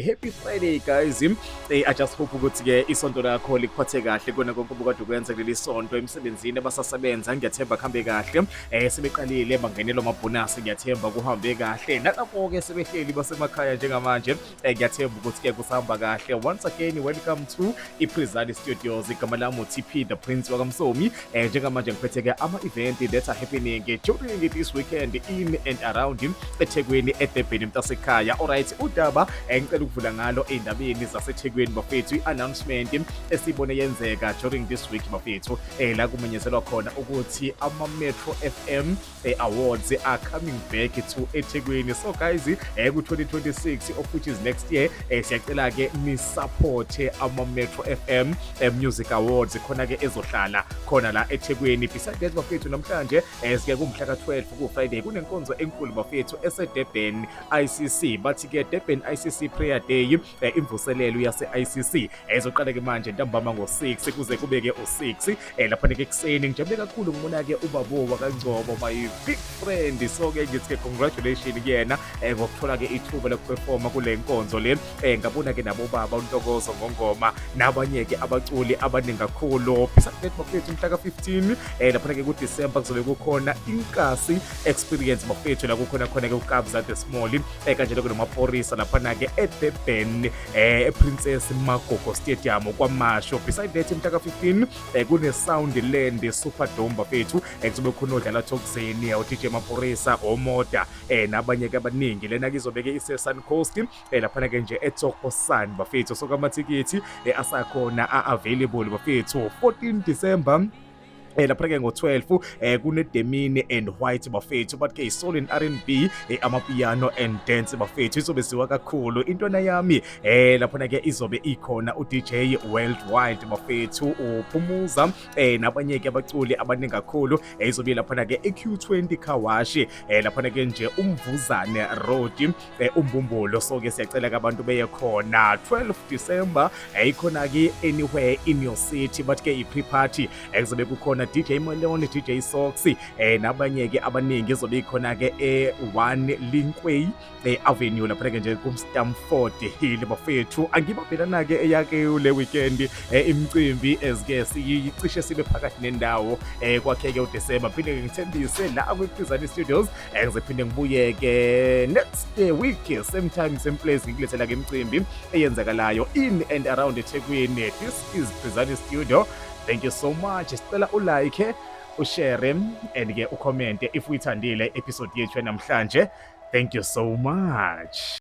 Happy Friday, guys. I just hope ukuthi ke isonto lakho likuphathe kahle kona konke obukade ukwenza kuleli sonto emsebenzini. Abasasebenza, ngiyathemba kuhambe kahle. Sebeqalile bangenelwa amabhonasi, ngiyathemba kuhambe kahle. Nalapho ke sebehleli basemakhaya njengamanje, ngiyathemba ukuthi ke kusahamba kahle. Once again, welcome to iPrizani Studios. Igama lami uTP the Prince wakaMsomi. Njengamanje ngiphethe ke ama event that are happening during this weekend in and around eThekwini, eDurban, mntasekhaya. Alright, udaba ngicela ukuvula ngalo ey'ndabeni zaseThekwini, bafethu, i-announcement esibone yenzeka during this week, bafethu, la kumenyezelwa khona ukuthi ama-Metro FM Awards are coming back to eThekwini. So guys, ku-2026, of which is next year, siyacela-ke ni-supporte ama-Metro FM Music Awards khona-ke ezohlala khona la eThekwini. Beside that, bafethu, namhlanje sike kumhla ka-12 ku-Friday, kunenkonzo enkulu, bafethu, eseDurban ICC. Bathi-ke Durban ICC Prayer Day, imvuselelo yase-ICC ezoqala-ke manje ntambama ngo-6 kuze kube-ke u-6 laphana-ke ekuseni. Ngijabule kakhulu ngibona-ke ubabo wakaNgcobo, my big friend. So-ke ngithi-ke congratulation kuyena ngokuthola-ke ithuba lokuperforma kule nkonzo le. Ngabona-ke nabo baba uNtokozo Ngongoma nabanye-ke abaculi abaningi kakhulu. Beside that, bafethu, mhla ka-15 laphana-ke kuDisemba kuzobe kukhona iNkasi Experience, bafethu, la kukhona khona-ke uKabza the Small kanjalo-ke noMaphorisa laphana-ke eDurban, ePrincess Magogo Stadium, KwaMashu. Beside that, mhla ka-15 kune-Soundland Superdome, bafethu, kuzobe khona odlala Thokuzeni, uDJ Maphorisa, omoda nabanye-ke abaningi. Lena-ke izobe-ke ise-Sun Coast, laphana-ke nje eTsokosan, bafethu. So amathikithi asakhona, a-available, bafethu. 14 December, lapha ke ngo-12 kune-Demini and White, bafethu. But ke soul and R&B, amapiano and dance, bafethu, izobe siwa kakhulu intwana yami. Laphana ke izobe ikhona u-DJ Worldwide, bafethu, uphumuza nabanye ke abaculi abaningi kakhulu. Izobe laphana ke e-Q20 Car Wash, laphana ke nje uMvuzane Road, uMbumbulo. So ke siyacela ke abantu beye khona. 12 December, ikhona ke Anywhere in Your City, but ke i-pre-party, kuzobe kukhona DJ Malone, DJ Socks nabanye ke abaningi. Izobe ikhona ke e-1 Linkway Avenue, lapha ke nje ku-Stamford Hill, bafethu. Angibabelana ke eyake le weekend imicimbi ezike siyicishe sibe phakathi nendawo kwakheke uDecember. Phinde ngithembise la kwi-Prizani Studios, ngizophinde ngibuye ke next week, same time, same place, ngikulethela ke imicimbi eyenzakalayo in and around eThekwini. This is Prizani Studio. Thank you so much. Sicela ulike, ushare and ke ucomment if uyithandile episode yethu namhlanje. Thank you so much.